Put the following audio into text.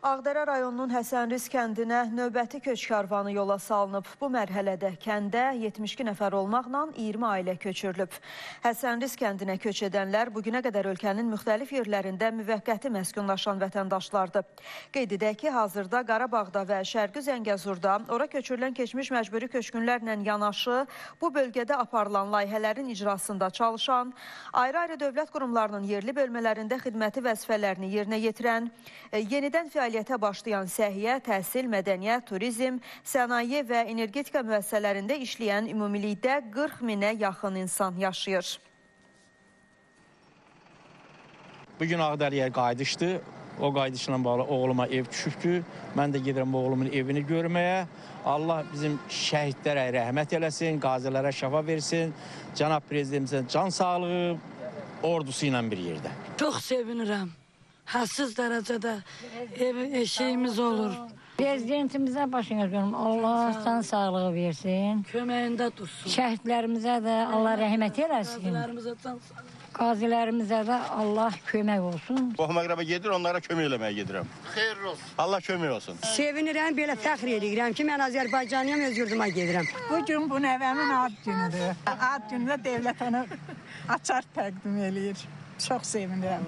Ağdərə rayonunun Həsənriz kəndinə növbəti köç karvanı yola salınıb. Bu mərhələdə kəndə 72 nəfər olmaqla 20 ailə köçürülüb. Həsənriz kəndinə köç edənlər bugünə qədər ölkənin müxtəlif yerlərində müvəqqəti məskunlaşan vətəndaşlardır. Qeyd edək ki, hazırda Qarabağda və Şərqi Zəngəzurda ora köçürülən keçmiş məcburi köçkünlərlə yanaşı bu bölgədə aparılan layihələrin icrasında çalışan, ayrı-ayrı dövlət qurumlarının yerli bölmələrində xidməti vəzifələrini yerinə yetirən, yenidən fəaliyyətə başlayan səhiyyə, təhsil, mədəniyyət, turizm, sənaye və energetika müəssisələrində işləyən ümumilikdə 40 minə yaxın insan yaşayır. Bugün Ağdəliyə qayıdışdı. O qayıdışla bağlı oğluma ev düşübdür. Mən də gedirəm oğlumun evini görməyə. Allah bizim şəhidlərə rəhmət eləsin, qazilərə şəfa versin. Cənab prezidentimizə can sağlığı, ordusu ilə bir yerdə. Çox sevinirəm. Hədsiz dərəcədə ev eşiyimiz olur. Prezidentimizə başına görüm, Allah can sağlığı versin. Köməyində dursun. Şəhidlərimizə də Allah rəhmət eləsin. Qazilərimizə can sağlığı. Qazilərimizə də Allah kömək olsun. Qohum əqrəbə gedir, onlara kömək eləməyə gedirəm. Xeyirli olsun. Allah kömək olsun. Sevinirəm, belə fəxr edirəm ki, mən Azərbaycanlıyam, öz yurduma gedirəm. Bu gün bu nəvəmin ad günüdür. Ad günündə dövlət onu açar təqdim eləyir. Çox sevinirəm.